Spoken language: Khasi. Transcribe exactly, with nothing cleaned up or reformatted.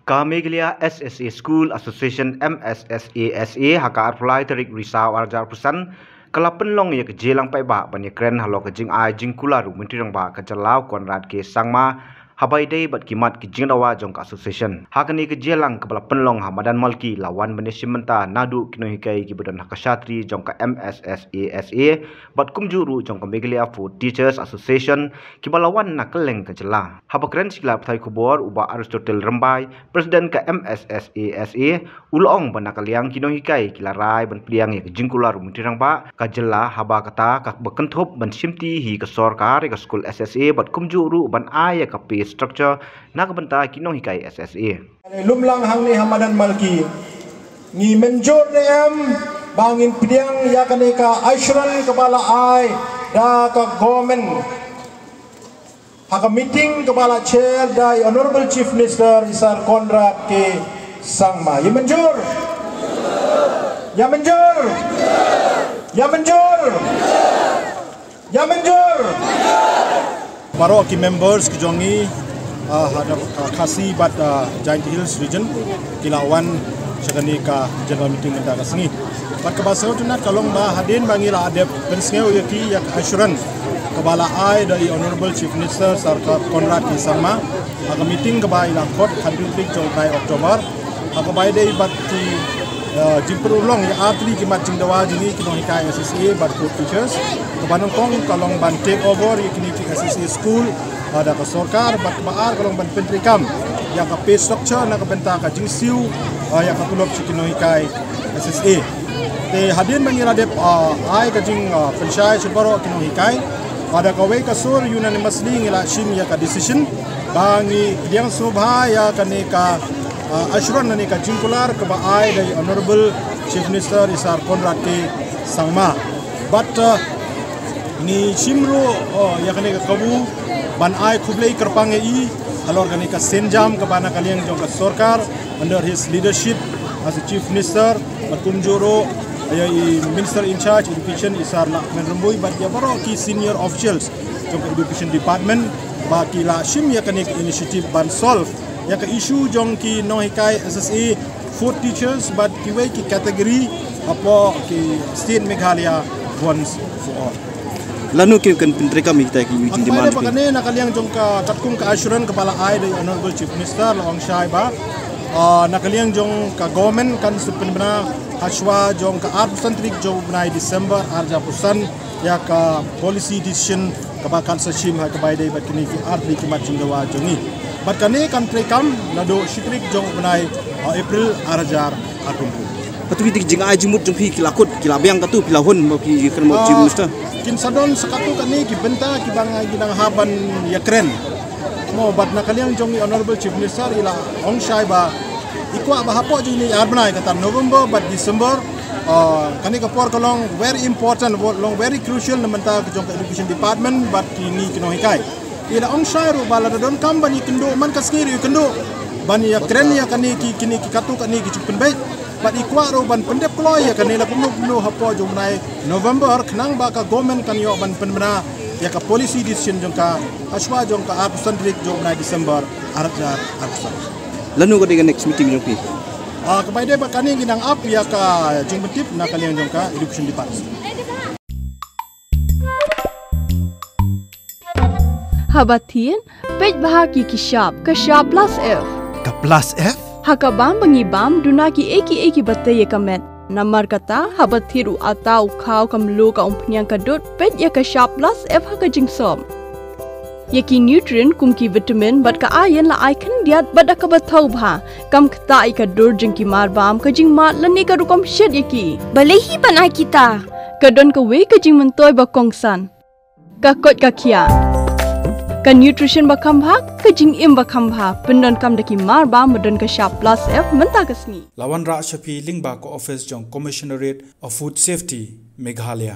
Ka Meghalaya S S A School Association, M S S A S A, ha ka arphew lai tarik Risaw arhajar arphew san, ka la pynlong ïa ka jingïalang paidbah ban ïakren halor ka jingai jingkular u Myntri Rangbah ka jylla u Conrad K Sangma, haba ïadei bad ki mat ki jingdawa jong ka association. Ha kane ka jingïalang kaba la pynlong ha Madan Malki la wan ban ïashim bynta naduh ki nonghikai kiba don ha ka shatri jong ka M S S A S A, bad kumjuh ruh jong ka Meghalaya Food Teachers Association, kiba la wan na kylleng ka jylla. Haba kren sha ki lad pathai khubor, u Bah Aristotle Rymbai, President ka M S S A S A, u la ong ba na ka liang ki nonghikai ki la rai ban pdiang ïa ka jingkular u Myntri Rangbah ka jylla, haba kata kaba kynthup ban shimti hi ka sorkar ïa ka skul S S A bad kumjuh ruh ban ai ïa ka pay structure na ka bynta ki nonghikai S S A. Lum lang hangne ha Madan Malki, ngi mynjur ne em ba ngin pdiang ïa kane ka assurance kaba la ai da ka government ha ka meeting kaba la chair da i Honorable Chief Minister i Sir Conrad K Sangma? Ïa mynjur? Ïa mynjur? Ïa mynjur? Ïa mynjur? Baroh ki members ki jong ngi, ah, ha, ah, Khasi bad, ah, Jaintia Hills region ki la wan sha kane ka general meeting mynta ka sngi. Bad kaba sngewtynnat ka long ba hadien ba ngi la dep pynsngew ïa ki ïa ka assurance kaba la ai da i Honorable Chief Minister Sir Conrad K Sangma ha ka meeting kaba i la khot khathynriew tarik jong u bnai October, ha kaba ïadei bad ki, eh, jingpynurlong ïa artylli ki mat jingdawa jong ngi ki nonghikai S S A bad food teachers. Kaba nyngkong ka long ban take over ïa kine ki S S A school, ah, da ka sorkar, bad kaba ar ka long ban pyntreikam ïa ka pay structure na ka bynta ka jingsiew, ah, ïa ka tulop sha ki nonghikai S S A. Te hadien ba ngi la dep, ah, ai ka jing, ah, pynshai sha baroh ki nonghikai, ah, da kawei ka sur unanimously ngi la shim ïa ka decision ba ngi pdiang sngewbha ïa kane ka, ah, assurance ne ka jingkular kaba ai da i Honorable Chief Minister i Sir Conrad K Sangma. Bad, ah, ngi shim ruh, oh, ïa kane ka kabu ban ai khublei kyrpang ïa i halor kane ka sienjam kaba na ka liang jong ka sorkar under his leadership as a Chief Minister, bad kumjuh ruh ïa i Minister in charge Education i Sir Lahkmen Rymbui, bad ïa baroh ki senior officials jong ka Education Department ba ki la shim ïa kane ka initiative ban solve ïa ka issue jong ki nonghikai S S A, food teachers bad kiwei ki category hapoh ki state Meghalaya once for all. Lano ki kan pyntreikam ïa kita ki jingdemand? Kane na ka liang jong ka katkum ka assurance kaba la ai da i Honorable Chief Minister, la ong shai ba, ah, na ka liang jong ka government kan sa pynbna hashwa jong ka arphew san tarik jong u bnai December arhajar arphew san ïa ka policy decision kaba kan sa shim ha kaba ïadei bad kine ki artylli ki mat jingdawa jong ngi. Bad kane kan treikam naduh shi tarik jong u bnai, ah, April arhajar arphew. Katto katne ki jingai jingmut jong phi ki la kut, ki la biang katto, phi la hun ba phi kren bad Chief Minister? Kin sa don sa katto katne ki bynta kiba ngi dang hap ban ïakren. Mo, bad na ka liang jong i Honorable Chief Minister i la ong shai ba i kwah ba hapoh jong kine ar bnai kata November bad December, ah, kane ka por ka long very important, long very crucial na bynta ka jong ka Education Department bad kine ki nonghikai. I la ong shai ruh ba lada donkam ban ïakynduh man ka sngi ruh ïakynduh ban ïakren ïa kane ki, kine ki katto katne ki jingpynbeit. Bad i kwah ruh ban pyndep kloi ïa kane la kumno kumno hapoh jong u bnai November khnang ba ka government kan ïoh ban pynbna ïa ka policy decision jong ka hashwa jong ka arphew san tarik jong u bnai December arhajar arphew san. Lano ka dei ka next meeting jong phi? Ah, kaba ïadei bad kane ngi dang ap ïa ka jingpyntip na ka liang jong ka Education Department. Haba thied, peit bha ki ki shap, ka shap plus F. Ka plus F? Ha ka bam ba ngi bam, duna ki ei ki ei kiba tei ïa ka met. Namar kata, haba thied u ata, u khaw, ka mluh, ka umphniang, ka dud, peit ïa ka shap plus F ha ka jingsop. Ïa ki nutrient kum ki vitamin bad ka iron la ai khyndiat bad da kaba thaw bha. Kam ktah ïa ka dur jong ki mar bam, ka jingmad lane ka rukom shet ïa ki. Balei hi ban ai kita? Ka don kawei ka jingmyntoi ba kongsan. Ka koit ka khiah. Ka nutrition ba kham bha, ka jingim ba kham bha, pyndonkam da ki mar bam ba don ka shap plus F mynta ka sngi. La wanrah sha phi lyngba ka office jong Commissionerate of Food Safety, Meghalaya.